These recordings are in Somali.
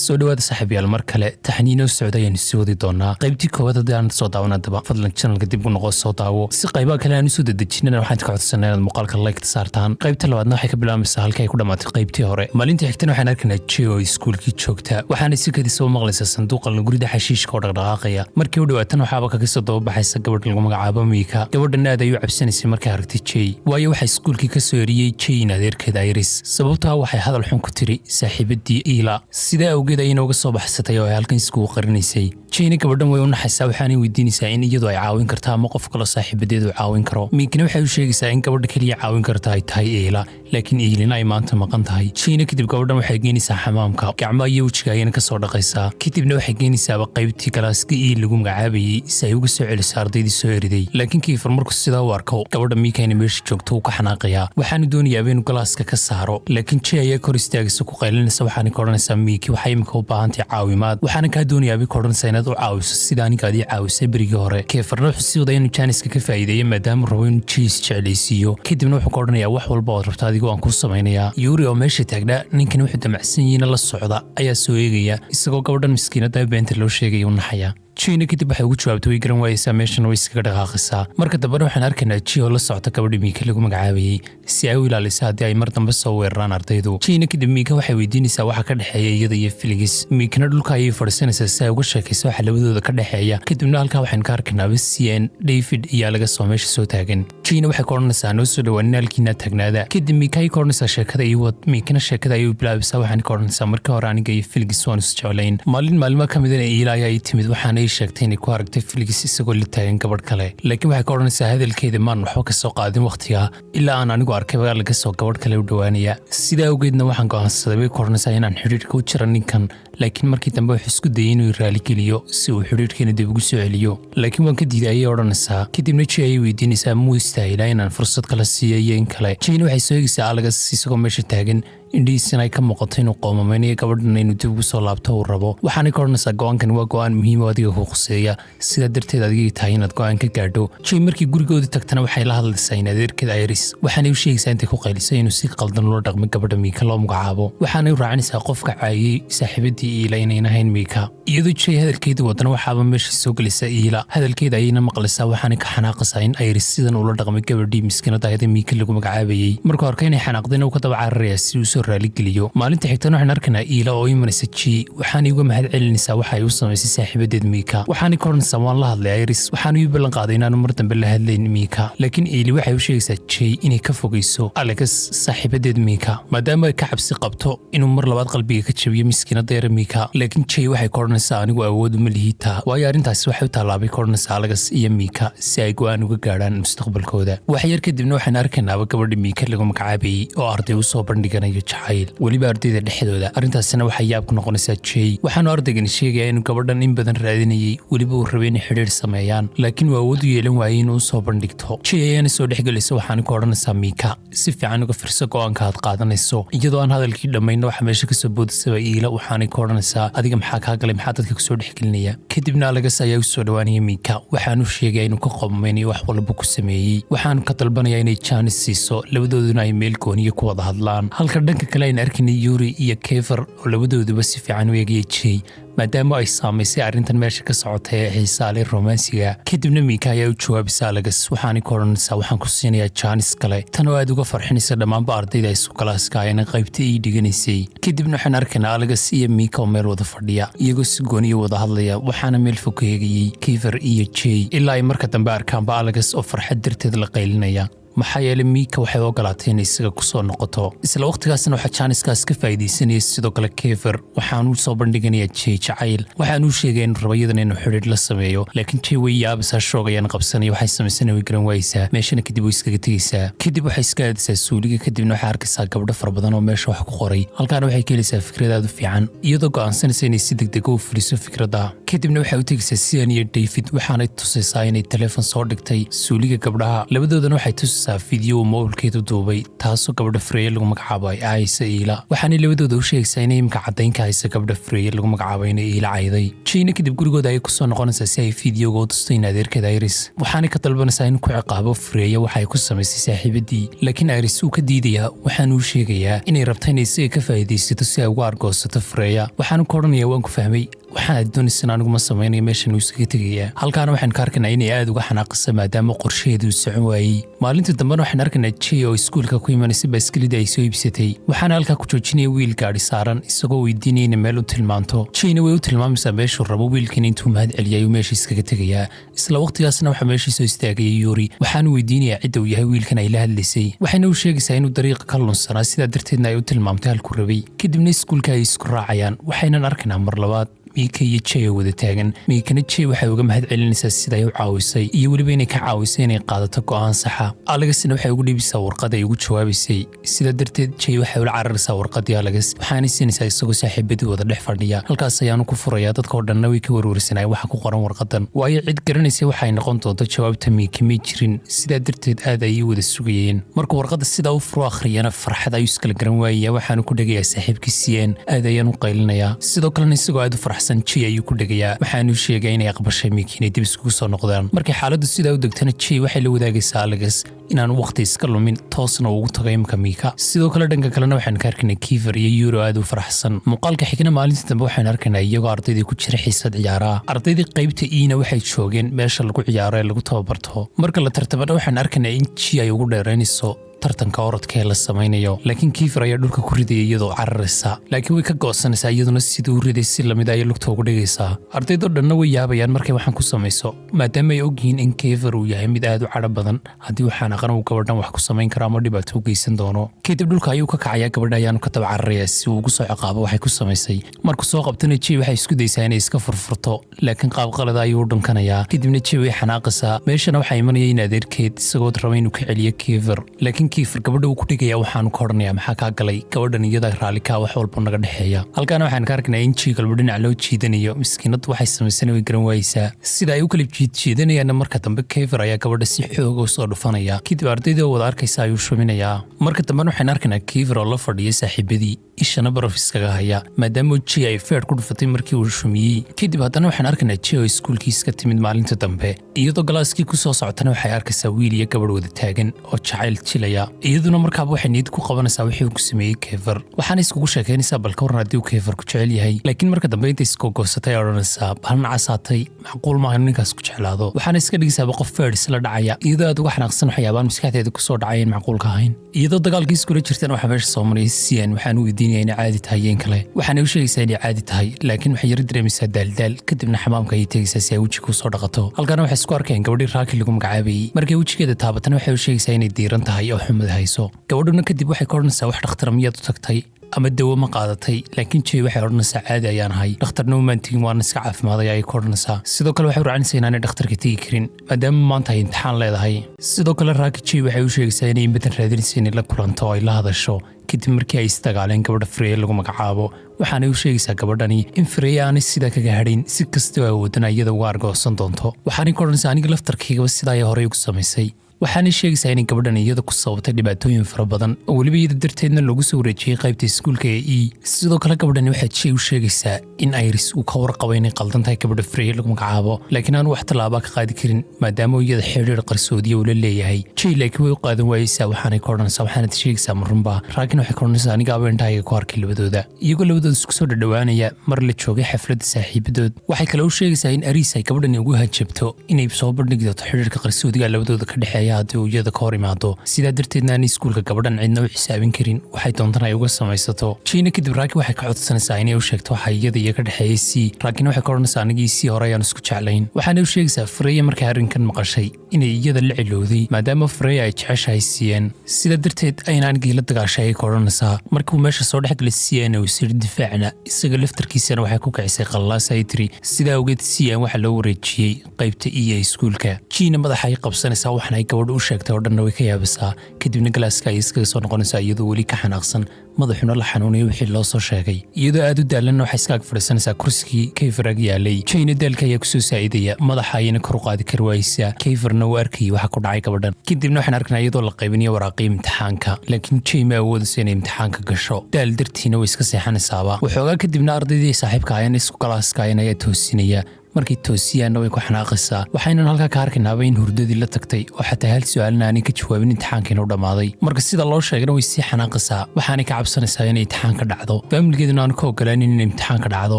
Soo dhawaada, saaxiibayaal. Mar kale taxniinoo socda ayaanu sii wadi doonaa. Qaybtii koowaad haddii aan soo daawan, haddaba fadlan channelka dib u noqo, soo daawo, si qaybaha kale aan usoo dedejinana. Waxaan ka codsanaa inaad muuqaalka like saartaan. Qaybta labaadna waxay ka bilaabaysaa halkii ay ku dhammaatay qaybtii hore. Maalintii xigtana waxaan arkaynaa Jay oo iskuulkii joogta, waxaana si kadis u maqlaysaa sanduuqa lagurida xashiishka oo dhaqdhaqaaqaya. Markii u dhawaatan waxaaba kaga soo dababaxaysa gabadh lagu magacaabo Miika. Gabadhan aad ay u cabsanaysay markay aragtay Jay, waayo waxaa iskuulkii ka soo eriyey Jay in adeerkeeda Iris, sababtaa waxay hadal xun ku tiri saaxiibadii Iila. Sidaa awgeed ayayna uga soo baxsatay oo ay halkan iskugu qarinaysay. Jayna gabadhan way u naxaysaa, waxaanay weydiinaysaa in iyadu ay caawin karto ama qof kaloo saaxiibadeedu caawin karo. Miikana waxay u sheegaysaa in gabadha keliya caawin karta ay tahay Iila, laakiin Iilina ay maanta maqan tahay. Jayna kadib gabadhan waxay geenaysaa xamaamka, gacmaha iyo wejiga ayayna ka soo dhaqaysaa. Kadibna waxay geenaysaaba qaybtii classka E lagu magacaabayey si ay uga soo celiso ardaydii soo eriday. Laakiin Kiifar markuu sidaa u arko gabadha Miika inay meesha joogto, uu ka xanaaqayaa, waxaanu doonayaaba inuu classka ka saaro. Laakiin Jay ayaa kor istaagaysa, ku qaylinaysa, waxaana ka odhanaysaa: "Miiki waxay imika u baahantahay caawimaad, waxaana kaa doonayaabay ka odhanaysaa inaad u caawiso sida aniga aad ii caawisay berigii hore." Keefarna wuxuu sii waday inuu chanceka ka faa'iideeyo, maadaama rabo inuu Jay jeclaysiiyo. Kadibna wuxuu ka odhanayaa: "Wax walba ood rabto adigo waan kuu samaynayaa." Yuri oo meesha taagnaa ninkan wuxuu damacsan yihiina la socda ayaa soo eegaya, isagoo gabadhan miskiinada beenta loo sheegaya u naxaya. Jayna kadib waxay ugu jawaabtay way garan waayeysaa, meeshana way iskaga dhaqaaqaysaa. Marka dambena waxaan arkaynaa Jay oo la socota gabadha Miika lagu magacaabayey si ay u ilaalisa haddii ay mar dambe soo weeraraan ardaydu. Jayna kadib Miika waxay weydiinaysaa waxa ka dhexeeya iyada iyo Felix. Miikana dhulka ayay fadhiisanaysaa si ay uga sheekayso waxa labadooda ka dhexeeya. Kadibna halkaa waxaynu ka arkaynaa Cn David iyo laga soo meesha soo taagan. Jayna waxay ka odhanaysaa: "Noo soo dhawaanin, halkiinaa taagnaada." Kadib Miika ayay ka odhanaysaa: "Sheekada ii wad." Miikana sheekada ayay u bilaabaysaa, waxaana ka odhanaysaa: "Markii hore aniga iyo Felix waanu is jeclayn. Maalin maalmo ka midana Iila ayaa ii timid, waxaana ii sheegtay inay ku aragtay Felix isagoo la taagan gabadh kale. Laakiin waxay ka odhanaysaa hadalkeeda maan waxba ka soo qaadin wakhtiga, ilaa aan anigu arkay baa laga soo gabadh kale u dhowaanaya. Sidaa awgeedna waxaan go'aansaday," bay ka odhanaysaa, "inaan xidhiidhka u jiro ninkan. Laakiin markii dambe wuxuu isku dayey inuu raaligeliyo si uu xidhiidhkeena dib ugu soo celiyo, laakiin waan ka diiday," ayay odhanaysaa. Kadibna Jay ayay weydiinaysaa muu istaahilaa inaan fursad kala siiyo iyo in kale. Jayna waxay soo eegaysaa Alex isagoo meesha taagan, indhihiisana ay ka muuqato inuu qoomameynayo gabadhan inuu dib ugu soo laabto uu rabo. Waxaanay ka odhanaysaa: "Go'aankan waa go'aan muhiim oo adiga ku khuseeya, sidaa darteed adigay tahay inaad go'aan ka gaadho." Jay markii gurigoodii tagtana waxay la hadlaysaa in adeerkeeda Iris, waxaanay u sheegaysaa intay ku qaylisay inuu si qaldan ula dhaqmay gabadha Miika loo magacaabo. Waxaanay u raacinaysaa qofka caayey saaxiibadii Iila inayn ahayn Miika. Iyadoo Jay hadalkeedii wadana, waxaaba meesha soo gelaysa Iila. Hadalkeeda ayayna maqlaysaa, waxaanay ka xanaaqaysaa in Iris sidan ula dhaqmay gabadhii miskiinada ahayda Miika lagu magacaabayey. Markuu arkay inay xanaaqdayna, uu ka daba cararayaa si uu soo raaligeliyo. Maalinta xigtana waxaan arkaynaa Iila oo imanaysa Jay, waxaanay uga mahad celinaysaa waxa ay u samaysay saaxiibadeed Miika. Waxaanay ka odhanaysaa: "Waan la hadlay Iris, waxaanu ii ballan qaaday inaanu mar dambe la hadlayn Miika." Laakiin Iili waxay u sheegaysaa Jay inay ka fogayso Alex, saaxiibadeed Miika, maadaama ay ka cabsi qabto inuu mar labaad qalbiga ka jabiyo miskiinada yara Miika. Laakiin Jay waxay ka odhanaysaa: "Anigu awood uma lihiitaa, waayo arrintaasi waxay u tallaabay," ka odhanaysaa, "Alex iyo Miika si ay go'aan uga gaadhaan mustaqbalkooda." Wax yar kadibna waxaan arkaynaaba gabadha Miika lagu magacaabayey oo arday u soo bandhiganayo jacayl, weliba ardayda dhexdooda. Arrintaasina waxay yaab ku noqonaysaa Jay. Waxaanu ardaygani sheegaya inuu gabadhan in badan raadinayey, weliba uu rabay inay xidhiir sameeyaan, laakiin uu awood u yeelan waayey inuu usoo bandhigto. Jay ayaana soo dhexgelaysa, waxaana ka odhanaysaa: "Miika, si fiican uga firso go'aanka aad qaadanayso." Iyadoo aan hadalkii dhammayna, waxaa meesha kasoo boodisaba Iila, waxaanay ka odhanaysaa: "Adiga maxaa kaa galay? Maxaa dadka kusoo dhexgelinaya?" Kadibna Alex ayaa u soo dhowaanaya Miika, waxaanu sheegaya inuu ka qomamaynayo wax walba ku sameeyey, waxaanu ka dalbanaya inay chance siiso, labadooduna ay meel gooniyo ku wada hadlaan. Halka dhanka kale ayna arkaynay Yuri iyo Kefer oo labadooduba si fiican u eegaya Jay, maadaama ay saamaysay arrintan meesha ka socotay ee xiisaale romansiga. Kadibna Miika ayaa u jawaabaysa Alex, waxaanay ka odhanaysaa: "Waxaan ku siinayaa chance kale," tan oo aad uga farxinaysa dhammaanba ardayda isku classka ayna qaybta ii dhiganaysay. Kadibna waxaan arkaynaa Alex iyo Miika oo meel wada fadhiya, iyagoo si gooniyo wada hadlaya, waxaana meel fog ka eegayey Kefer iyo Jay, ilaa ay marka dambe arkaanba Alex oo farxad darteed la qaylinaya, maxaa yeelay Miika waxay ogolaatay inay isaga ku soo noqoto. Isla waqtigaasna waxaa chancekaas ka faa'iidaysanaya sidoo kale Kefer, waxaanuu soo bandhiganayaa Jay jacayl, waxaanuu sheegaya inuu rabo iyadan inuu xidhiidh la sameeyo. Laakiin Jay way yaabaysaa, shock ayaan qabsanaya, waxay samaysana way garan waayeysaa. Meeshana kadib way iskaga tegaysaa. Kadib waxay iska aadaysaa suuliga. Kadibna waxay arkaysaa gabdho fara badan oo meesha wax ku qoray. Halkaana waxay ka helaysaa fikrad aad u fiican, iyadoo go'aansanaysa inay si degdega u fuliso fikradda. Kadibna waxay soo bandhigaysaa fikradda Jay. Kadibna waxay u tegaysaa Sian iyo David, waxaanay tusaysaa inay taleefon soo dhigtay suuliga gabdhaha. Labadoodana waxay tusaysaa video mobilkeedu duubay, taasoo gabadha Freya lagu magacaabo ay aaysa Iila. Waxaanay labadooda u sheegaysaa inay imika caddayn ka haysa gabadha Freya lagu magacaabo inay Iila cayday. Jayna kadib gurigooda ayay kusoo noqonaysaa si ay videoga u tusto in adeerkeeda Iris, waxaanay ka dalbanaysaa in ku ciqaabo Freya waxay ku samaysay saaxiibadii. Laakiin Iris wuu ka diidayaa, waxaanu u sheegayaa inay rabto inay isaga ka faa'iidaysato si ay uga argoosato Freya. Waxaanu ka odhanayaa, "Waan ku fahmay, waxaad doonaysan anigu ma samaynayo." Meeshan uu iskaga tegayaa. Halkaana waxaan ka arkaynaa inay aad uga xanaaqisa maadaama qorshaheedu socon waayey. Maalinta dambena waxaan arkaynaa Jay oo iskuulka ku imanaysa baaskilidii ay soo iibsatay, waxaana halkaa ku joojinaya wiil gaadhi saaran, isagoo weydiinaya inay meel u tilmaanto. Jayna way u tilmaamaysaa meeshuu rabo. Wiilkiina intuu mahad celiyay ayuu meesha iskaga tegayaa. Isla waqtigaasna waxaa meeshii soo istaagaya Yuri, waxaanu weydiinayaa cidda uu yahay wiilkan ay la hadlaysay. Waxayna u sheegaysaa inuu dariiqa ka lunsanaa, sidaa darteedna ay u tilmaamtay halkuu rabay. Kadibna iskuulka ay isku raacayaan, waxaynan arkaynaa mar labaad Miika iyo Jay oo wada taagan. Miikana Jay waxay uga mahad celinaysaa sida ay u caawisay iyo weliba inay ka caawisay inay qaadato go'aan saxa. Alexna waxay ugu dhiibaysaa warqad ay ugu jawaabaysay. Sidaa darteed Jay waxay ula cararaysaa warqadii Alex, waxaanay siinaysaa isagoo saaxiibadii wada dhex fadhiya. Halkaas ayaanu ku furayaa. Dadka oo dhanna way ka warwarsanayeen waxa ku qoran warqadan, waayo cid garanaysa waxay noqon doonto jawaabta Miika may jirin. Sidaa darteed aad ayay wada sugayeen. Markuu warqadda sidaa u furo akhriyana, farxad ayuu iskala garan waayaya, waxaanu ku dhegayaa saaxiibkii Sien, aad ayaan u qaylinayaa. Sidoo kalena isagoo aad u farxsan Jay ayuu ku dhegayaa, waxaanu sheegay inay aqbashay Miki inay dib iskugu soo noqdaan. Markay xaaladdu sidaa u degtana, Jay waxay la wadaagaysaa Alex inaan waqti iska lumin, toosna ugu tago imka Miika. Sidoo kale dhanka kalena waxaan ka arkaynaa Kifer iyo Yuro aad u faraxsan. Muuqaalka xigna maalinta dambe waxaan arkaynaa iyagoo ardaydii ku jira xiisad ciyaaraha. Ardaydii qaybta iina waxay joogeen meesha lagu ciyaaro ee lagu tababarto. Marka la tartamana, waxaan arkaynaa in Ji ay ugu dheeraynayso tartanka orodka ee la samaynayo, laakiin Kifer ayaa dhulka ku ridaya iyadoo cararaysa, laakiin way ka goosanaysaa. Iyaduna siduu u riday si lamid ayay lugta ugu dhigaysaa. Ardaydoo dhanna way yaabayaan markay waxaan ku samayso, maadaama ay ogyihiin in Kifer uu yahay mid aad u cadho badan, haddii waxaan aqan uu gabadhan wax ku samayn karo ama dhibaato u geysan doono. Kadib dhulka ayuu ka kacayaa, gabadha ayaanu ka daba cararayaa si uu ugu soo ciqaabo waxay ku samaysay. Markuu soo qabtana, Jay waxay isku daysaa inay iska furfurto, laakiin qaab qalada ayuu u dhunkanayaa. Kadibna Jay way xanaaqaysaa. Meeshana waxaa imanaya in adeerkeed, isagoo raba inuu ka celiyo Kifer, laakiin Kifer gabadha uu ku dhigaya, waxaanu ka odhanayaa, "Maxaa kaa galay gabadhan? Iyada raalli kaa wax walba naga dhexeeya." Halkaana waxaan ka arkaynaa in Jay galba dhinac loo jiidanayo. Miskiinaddu waxay samaysana way garan waayeysaa sida ay u kala jiidjiidanayaanna. Marka dambe Kifer ayaa gabadha si xooga u soo dhufanaya. Kadib ardaydii oo wada arkaysa ayuu shuminayaa. Marka dambena waxaan arkaynaa Kifer oo la fadhiya saaxiibadii, ishana baraf iskaga haya, maadaama Jay ay feer ku dhufatay markii uu shumiyey. Kadib haddana waxaan arkaynaa Jay oo iskuulkiis ka timid maalinta dambe. Iyadoo class-kii ku soo socotana, waxay arkaysaa wiil iyo gabadh wada taagan oo jacayl jilaya. Iyaduna markaaba waxay niyad ku qabanaysaa wixii uu ku sameeyey Kefer, waxaana iskugu sheekaynaysaa, bal ka warran haddii uu Kefer ku jecel yahay? Laakiin marka dambe intay iskogoosatay odhanaysaa, "Balna casaatay, macquul maaha inuu ninkaas ku jeclaado." Waxaana iska dhigaysaaba qof feer isla dhacaya, iyadoo aad uga xanaaqsan waxyaabaan maskaxdeeda kusoo dhacay in macquulka ahayn. Iyadoo dagaalkii iskula jirtan, waxaa meesha soo marayay Sian, waxaan u weydiinaya inay caadi tahay yeen kale. Waxaanay u sheegaysaa inay caadi tahay, laakiin waxay yara dareemaysaa daaldaal. Kadibna xamaamka ayay tegaysaa si ay wejiga usoo dhaqato. Halkaana waxay isku arkayeen gabadhii Raaki lagu magacaabayey. Markay wejigeeda taabatana, waxay u sheegaysaa inay diiran tahay oo xumad hayso. Gabadhuna kadib waxay ka odhanaysaa, "Wax dhakhtara miyaad u tagtay ama dawo ma qaadatay?" Laakiin Jay waxay odhanaysaa, "Caadi ayaan ahay, dhakhtarna umaan tegin, waana iska caafimaadaya," ayay ka odhanaysaa. Sidoo kale waxay u racinaysaa inaanay dhakhtarka tegi karin, maadaama maanta ay imtixaan leedahay. Sidoo kale Raaki Jay waxay u sheegaysaa inay in badan raadinaysa inay la kulanto oo ay la hadasho, kadib markii ay isdagaaleen gabadha Freya lagu magacaabo. Waxaanay u sheegaysaa gabadhani in Freya aanay sidaa kaga hadhayn, si kastoo awoodana iyada uga argoosan doonto. Waxaanay ka odhanaysaa, "Aniga laftarkaygaba sidaa ayaa horey ugu samaysay." Waxaanay sheegaysaa inay gabadhan iyada ku sababtay dhibaatooyin fara badan, oo weliba iyada darteedna loogu soo wareejiyey qaybta iskuulka ee E. Sidoo kale gabadhani waxay Jay u sheegaysaa in Iris uu ka warqabo inay qaldan tahay gabadha Freya lagu magacaabo, laakiin aanu wax tallaabaa ka qaadi karin, maadaama iyada xidhiir qarsoodiya uu la leeyahay Jay. Laakiin way u qaadan waayeysaa, waxaanay ka odhanaysaa, "Waxaanad sheegaysaa ma runba?" Raakin waxay ka odhanaysaa, "Anigaaba indhahayga ku arkay labadooda iyagoo labadooda isku soo dhadhowaanaya mar la joogay xafladda saaxiibadood." Waxay kale u sheegaysaa in Ariis ay gabadhani ugu hajabto inay soo bandhigi doonto xidhiirka qarsoodiga labadooda ka dhexeeya haddii uu iyada ka hor imaado, sidaa darteedna aan iskuulka gabadhan cidna u xisaabin karin, waxay doontana ay uga samaysato. Jayna kadib Raaki waxay ka codsanaysaa inay u sheegto waxa iyada iyo ka dhexeeyay C. Raakina waxay ka odhanaysaa, "Anigii C hore ayaan isku jeclayn." Waxaanay u sheegaysaa Freya markay arrinkan maqashay inay iyada la cilowday, maadaama Freya ay jeceshahay Cn, sidaa darteed ayna anigii la dagaashay, ay ka odhanaysaa. Markuu meesha soo dhexgalay Cn uu sir difaacna, isaga laftarkiisana waxay ku kicisay qallaas, ay tiri. Sidaa awgeed Cn waxaa loo wareejiyey qaybta E ee iskuulka. Jina madaxa ay qabsanaysaa, waxaana ay gabadhu Gabadhu u sheegtay oo dhanna way ka yaabisaa. Kadibna classka ayay iskaga soo noqonaysaa, iyadoo weli ka xanaaqsan, madaxuna la xanuunayo wixii loo soo sheegay. Iyadoo aad u daalanna waxay iska ag fadhiisanaysaa kursigii Keifer ag yaalay. Jayna daalka ayaa kusoo saa'idaya, madaxa ayayna kor u qaadi kari waayeysaa. Keiferna uu arkayay waxa ku dhacay gabadhan. Kadibna waxaan arkaynaa iyadoo la qaybinayo waraaqii imtixaanka, laakiin Jay ma awoodayso inay imtixaanka gasho, daal dartiina way iska seexanaysaaba waxoogaa. Kadibna ardaydii saaxiibka ahayn, isku classka ahayn ayaa toosinaya. Markay toosiyaanna way ku xanaaqaysaa. Waxaynan halkaa ka arkaynaaba in hurdadii la tagtay oo xataa hal su-aalna aanay ka jawaabin imtixaankiina u dhammaaday. Marka sida loo sheegana way sii xanaaqaysaa, waxaanay ka cabsanaysaa inay imtixaanka dhacdo, familygeeduna aanu ka ogolaanin inay imtixaanka dhacdo.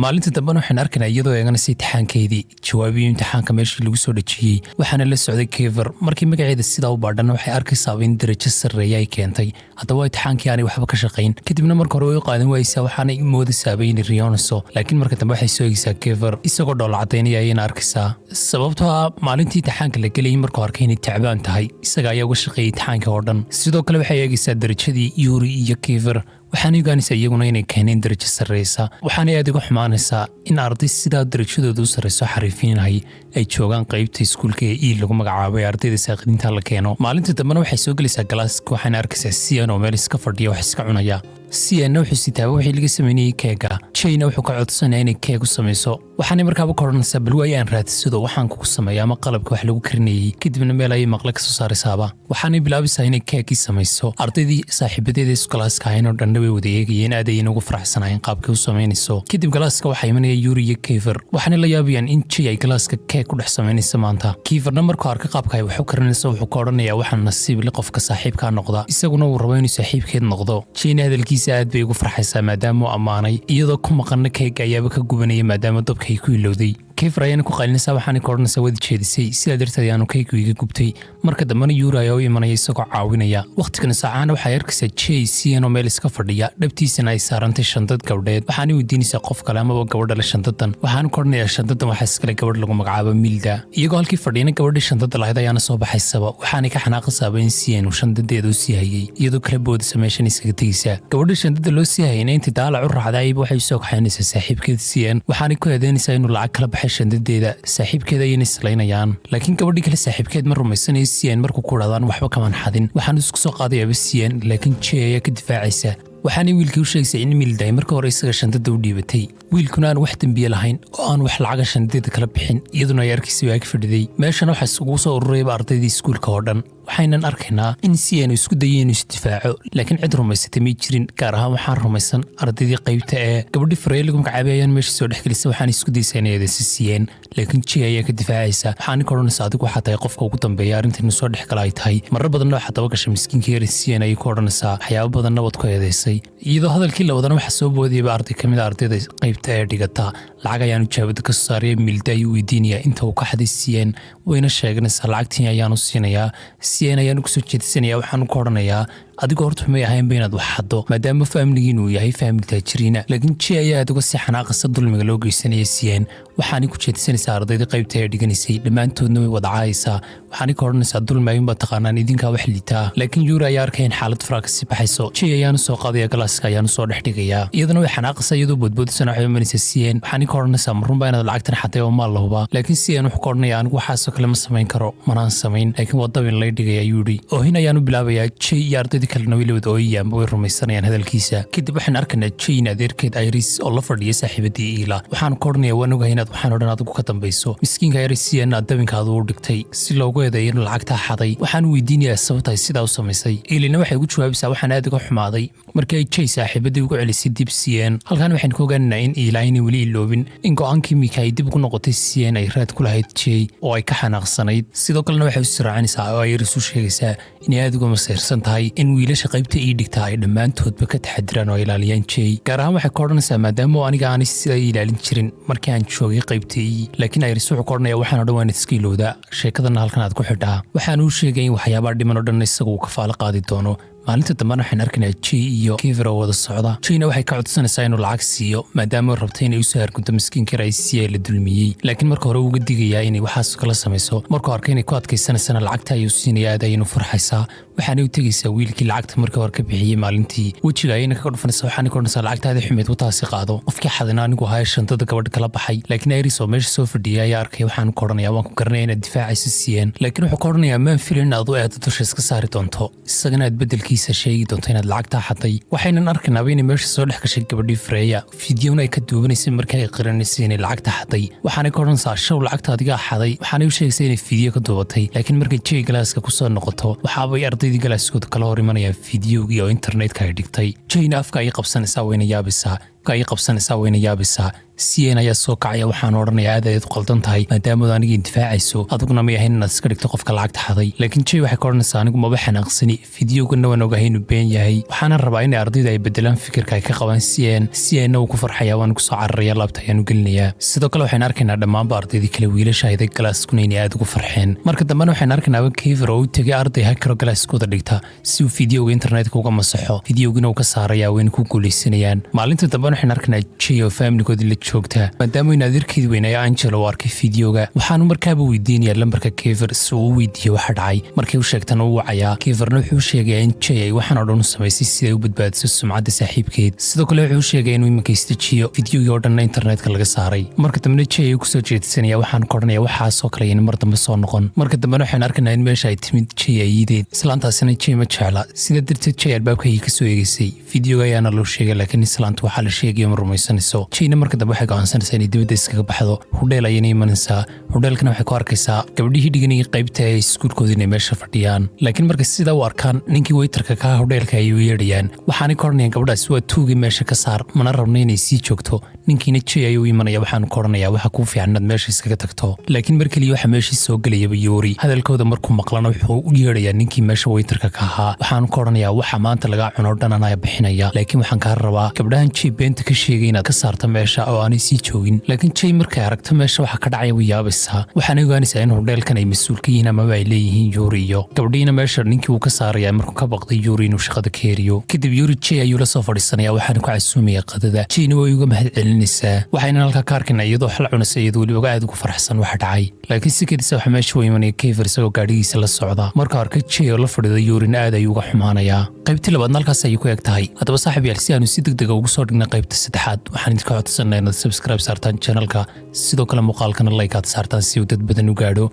Maalinta dambena waxaan arkaynaa iyadoo eeganaysa imtixaankeedii, jawaabiyo imtixaanka meeshii lagu soo dhejiyey. Waxaana la socday Kever. Markii magaceeda sidaa u baadhana, waxay arkaysaaba in darajo sarreeya ay keentay. Haddaba waa imtixaankii aanay waxba ka shaqayn. Kadibna marka hore way u qaadan waayeysaa, waxaanay moodaysaaba inay riyoonayso, laakiin marka dambe waxay soo eegaysaa Kever isagoo dhoola cadaynaya ayayna arkaysaa, sababtoo ah maalintii imtixaanka la gelayay markuu arkay inay tacbaan tahay, isaga ayaa uga shaqeeyay imtixaanka oo dhan. Sidoo kale waxay eegaysaa darajadii Yuri iyo Kever, waxaana ogaanaysaa iyaguna inay keeneen darajo sarreysa. Waxaanay aad uga xumaanaysaa in arday sidaa darajadooda u sarreyso xariifiinahay ay joogaan qaybta iskuulka ee E lagu magacaabo ee ardayda saaqidiinta la keeno. Maalinta dambena waxay soo gelaysaa classka, waxaana arkaysaa Sian oo meel iska fadhiya, wax iska cunaya. Sianna wuxuu sitaaba wixii laga sameynayey keega. Jayna wuxuu ka codsanaya inay keeg u samayso. Waxaanay markaaba ka odhanaysaa, "Bal waayo aan raadsado waxaan kugu sameeya ama qalabka wax lagu karinayey." Kadibna meel ayay maqle ka soo saaraysaaba, waxaanay bilaabaysaa inay keegii samayso. Ardaydii saaxiibadeeda isku classka ahayn oo dhanna way wada eegayeen, aad ayayna ugu faraxsanaayeen qaabkay u samaynayso. Kadib classka waxaa imanaya Yuri iyo Kever, waxaanay la yaabayaan in Jay ay classka keeg ku dhex samaynaysa maanta. Keverna markuu arka qaabka ay wax u karinayso, wuxuu ka odhanayaa, "Waxaa nasiib li qofka saaxiibkaa noqda, isaguna uu rabo inuu saaxiibkeed noqdo." Jayna hadalkiisa aad bay ugu farxaysaa maadaama uu ammaanay. Iyadoo ku maqanna keega ayaaba ka gubanaya, maadaama dabka ay ku ilowday. Kefer ayaana ku qaylinaysaa, waxaanay ka odhanaysaa, "Wadi jeedisay, sidaa darteed ayaanu keegu iga gubtay." Marka dambena Yuuri ayaa u imanaya isagoo caawinaya. Wakhtigana saacaana waxay arkaysaa Jay Sian oo meel iska fadhiya, dhabtiisana ay saarantay shandad gabdheed. Waxaanay weydiinaysaa qof kale amaba gabadha le shandadan. Waxaanu ka odhanayaa, "Shandadan waxaa iskale gabadh lagu magacaabo Milda." Iyagoo halkii fadhiyana, gabadhii shandada lahayd ayaana soo baxaysaba. Waxaanay ka xanaaqaysaaba in Sian uu shandadeeda u sii hayay, iyadoo kala boodaysa meeshan iskaga tegaysaa. Gabadhii shandada loo sii hayayna intii daalac u raacday ayba waxay usoo kaxaynaysaa saaxiibkeed Sian. Waxaanay ku eedeynaysaa inuu lacag kala baxay shandadeeda, saaxiibkeeda ayayna islaynayaan. Laakiin gabadhii kale saaxiibkeed ma rumaysanayo Sian markuu ku dhadaan, "Waxba kamaan xadin." Waxaanu isku soo qaadayaaba Sian, laakiin Jay ayaa ka difaacaysa. Waxaanay wiilkii u sheegaysaa in Milda ay marka hore isaga shandada u dhiibatay, wiilkuna aan wax dembiye lahayn oo aan wax lacaga shandadeeda kala bixin, iyaduna ay arkiisay ag fadhiday. Meeshana waxaa isugu soo ururayaba ardaydii iskuulka oo dhan. Waxaynan arkaynaa in Sian uu isku dayay inuu isdifaaco, laakiin cid rumaysatay may jirin, gaar ahaan waxaan rumaysan ardaydii qaybta ee. Gabadhii Fareye lagu magacaabay ayaan meesha soo dhexgelisa. Waxaana isku daysaa inay eedaysa Siiyeen, laakiin Jay ayaa ka difaacaysa. Waxaana ka odhanaysa, "Adigu waxaa tahay qofka ugu dambeeya arrintan soo dhex gala ay tahay. Marar badanna waxaa daba gashay miskiinka yar Siyan," ayay ku odhanaysaa. "Waxyaabo badanna waad ku eedaysay." Iyadoo hadalkii la wadana, waxaa soo boodayaba arday ka mid a ardayda qaybta ee dhigata. Lacag ayaanu jaabada ka soo saaraya. Milda ayuu weydiinayaa inta uu ka xaday Siyen, wayna sheeganaysaa. Lacagtii ayaanu siinayaa. Siyen ayaanu kusoo jeedsanaya, waxaanu ku odhanayaa, "Adigu horta may ahaynba inaad wax xaddo, maadaama familygiinu uu yahay family taajiriina." Laakiin Jay ayaa aad uga sii xanaaqaysa dulmiga loo geysanaya Siyen. Waxaanay ku jeedsanaysaa ardaydii qaybta ee dhiganaysay, dhammaantoodna way wada caayaysaa. Waxaanay ka odhanaysaa, "Dulmi ayuunbaa taqaanaan, idinkaa wax liitaa." Laakiin Yuuri ayaa arkaya in xaalad faraa kasii baxayso. Jay ayaanu soo qaadaya, classka ayaanu soo dhex dhigayaa. Iyaduna way xanaaqaysaa, iyadoo boodboodisana waxay imanaysaa Siyen. Waxaanay ka odhanaysaa, "Marunbaa inaad lacagtan xaday oo maal la hubaa?" Laakiin Siyen wuxuu ka odhanaya, "Anigu waxaasoo kale ma samayn karo, manaan samayn, laakiin waa dabin lay dhigay," ayuu yidhi. Oohin ayaanu bilaabayaa. Jay iyo ardaydii kalena way la wada ooyayaanba, way rumaysanayaan hadalkiisa. Kadib waxaan arkaynaa Jayn adeerkeed Iris oo la fadhiya saaxiibadii Iila. Waxaanu ka odhanaya, "Waan ogahay inaad waxaan o dhan adigu ka dambayso, miskiinka Iris Siyen aad dabinkaadu u dhigtay si loogu eedeeyo inuu lacagtaa xaday." Waxaanu weydiinayaa sababtahay sidaa u samaysay. Iilina waxay ugu jawaabaysaa, "Waxaan aad uga xumaaday markii ay Jay saaxiibadii ugu celisay dib Siyen." Halkan waxaynu ka ogaanaynaa in Iila aynay weli iloobin in go'aankii Mika ay dib ugu noqotay Siyen ay raad ku lahayd Jay oo ay ka xanaaqsanayd. Sidoo kalena waxay u siraacinaysaa oo ay Iris u sheegaysaa inay aad uga masayrsan tahay in wiilasha qaybta ii dhigtaa ay dhammaantoodba ka taxadiraan oo ay ilaaliyaan Jay. Gaar ahaan waxay ka odhanaysaa, maadaama oo aniga aanay sida ilaalin jirin markii aan joogay qaybta E. Laakiin Iris wuxuu ka odhanaya, "Waxaan o dhan waan iska ilowdaa, sheekadana halkan aad ku xidhaa." Waxaan uu sheegay in waxyaabaha dhiman oo dhan isagu uu kafaalo qaadi doono. Maalinta dambena waxaan arkaynaa Jay iyo Kiver oo wada socda. Jayna waxay ka codsanaysaa inuu lacag siiyo, maadaama uu rabtay inay usoo argunto miskiinka raisiya la dulmiyey. Laakiin marka hore uga digayaa inay waxaas kala samayso. Markuu arkay inay ku adkaysanaysana, lacagta ayuu siinaya. Aad ayaynu farxaysaa. Waxaanay u tegaysaa wiilkii lacagta markii hore ka bixiyey maalintii. Wejiga ayayna kaga dhufanaysaa, waxaanay ka odhanaysaa: "Lacagtaadii xumeed wataasi qaado. Qofkii xadina anigu ahaa, shantada gabadh kala baxay." Laakiin Iris oo meesha soo fadhiyay ayaa arkay. Waxaanu ka odhanayaa: "Waan ku garanaya inaad difaacayso siiyeen." Laakiin wuxuu ka odhanayaa: "Maan filin inaad u eedo dusha iska saari doonto, isagana aad beddelkiisa sheegi doonto inaad lacagtaa xaday." Waxaynan arkaynaaba inay meesha soo dhex gashay gabadhii Freya, fiidiyowna ay ka duubanaysay markii ay qiranaysay inay lacagta xaday. Waxaanay ka odhanaysaa: "Show lacagta adigaa xaday." Waxaanay u sheegaysaa inay fiidiyo ka duubatay. Laakiin markay Jay class-ka kusoo noqoto, waxaabay ardaydii class-kooda kala hor imanayaan fiidiyowgii oo internetka ay dhigtay. Jayna afka ay qabsanaysaa, wayna yaabisaa. Afka ay qabsanaysaa, wayna yaabisaa. Cn ayaa soo kacaya. Waxaan odhanayaa: "Aad ayaad u qaldan tahay, maadaamaad aniga indifaacayso. Adiguna may ahayn inaad iska dhigto qofka lacagta xaday." Laakiin Jay waxay ka odhanaysaa: "Anigu maba xanaaqsani, fiidiyowgana waan ogahay inuu been yahay. Waxaana rabaa inay ardayda ay bedelaan fikirka ay ka qabaan Cn." Cnna uu ku farxaya, waan kusoo cararaya, laabta ayaanu gelinayaa. Sidoo kale waxaynu arkaynaa dhammaanba ardaydii kale wiilasha ayday class-kuna inay aad ugu farxeen. Marka dambena waxaynu arkaynaaba Kiver oo u tegay arday hacker oo class-kooda dhigta si uu fiidiyowga internetka uga masaxo. Fiidiyowgina uu ka saaraya, wayna ku guulaysanayaan. Maalinta dambena waxaynu arkaynaa Jay oo family-goodii la joogta, maadaama in adeerkeedii weynaya Angelo uu arkay fiidiyowga. Waxaanu markaaba weydiinayaa lambarka Kever si uu u weydiiyo waxa dhacay. Markii u sheegtana u wacayaa. Keverna wuxuu sheegayaa in Jay ay waxaan oo dhan u samaysay si ay u badbaadiso sumcadda saaxiibkeed. Sidoo kale wuxuu sheegaya inuu iminka istajiyo, fiidiyowgii oo dhanna internetka laga saaray. Marka dambena Jay ayuu kusoo jeedsanaya. Waxaanu ka odhanaya waxaasoo kale ayna mar dambe soo noqon. Marka dambena waxaynu arkaynaa in meesha ay timid Jay ayiideed. Islaantaasina Jay ma jecla, sidaa darteed Jay albaabka ayay kasoo eegaysay. Fiidiyowga ayaana loo sheegay, laakiin islaantu waxaa la sheegaya ma rumaysanayso. Jayna marka dambe waxay go'aansanaysaa inay dibadda iskaga baxdo. Hudheel ayayna imanaysaa. Hudheelkana waxay ku arkaysaa gabdhihii dhiganayay qaybta ee iskuulkooda inay meesha fadhiyaan. Laakiin markay sidaa u arkaan, ninkii waiter-ka ka hudheelka ayay u yeedhayaan. Waxaanay ka odhanayaan: "Gabadhaasi waa tuugii, meesha ka saar, mana rabno inay sii joogto." Ninkiina Jay ayuu imanaya. Waxaanu ka odhanayaa: "Waxa kuu fiican inaad meesha iskaga tagto." Laakiin mar keliya waxa meeshii soo gelayaba Yuuri. Hadalkooda markuu maqlana, wuxuu u yeedhayaa ninkii meesha waiter-ka ka ahaa. Waxaanu ka odhanayaa: "Waxa maanta lagaa cuno dhan anaa bixinaya, laakiin waxaan kaa rabaa gabdhahan Jay beenta ka sheegay inaad ka saarto meesha oo aanay sii joogin." Laakiin Jay markay aragto meesha waxa ka dhacaya, way yaabaysaa. Waxaanay ogaanaysaa in hudheelkan ay mas-uul ka yihiin amaba ay leeyihiin Yuuri iyo gabdhihiina. Meesha ninkii uu ka saaraya markuu ka baqday Yuuri inuu shaqada ka heriyo. Kadib Yuuri Jay ayuu la soo fadhiisanaya, waxaana ku casuumaya qadada. Jayna way uga mahad celinaysaa. Waxayna halkaa ka arkaynaa iyadoo xal cunaysa, iyadoo weliba aad ugu farxsan waxa dhacay. Laakiin si kadisa waxa meesha u imanaya Kever isagoo gaadhigiisa la socda. Markuu arkay Jay oo la fadhiida Yuurina, aad ayuu uga xumaanayaa. Qaybtii labaadna halkaas ayay ku eg tahay. Haddaba saaxiib yaal, si aanu si deg dega ugu soo dhignay qaybta saddexaad, waxaan idinka codsanaa inaad subscribe saartaan channel-ka, sidoo kale muuqaalkana like aad saartaan si uu dad badan u gaadho.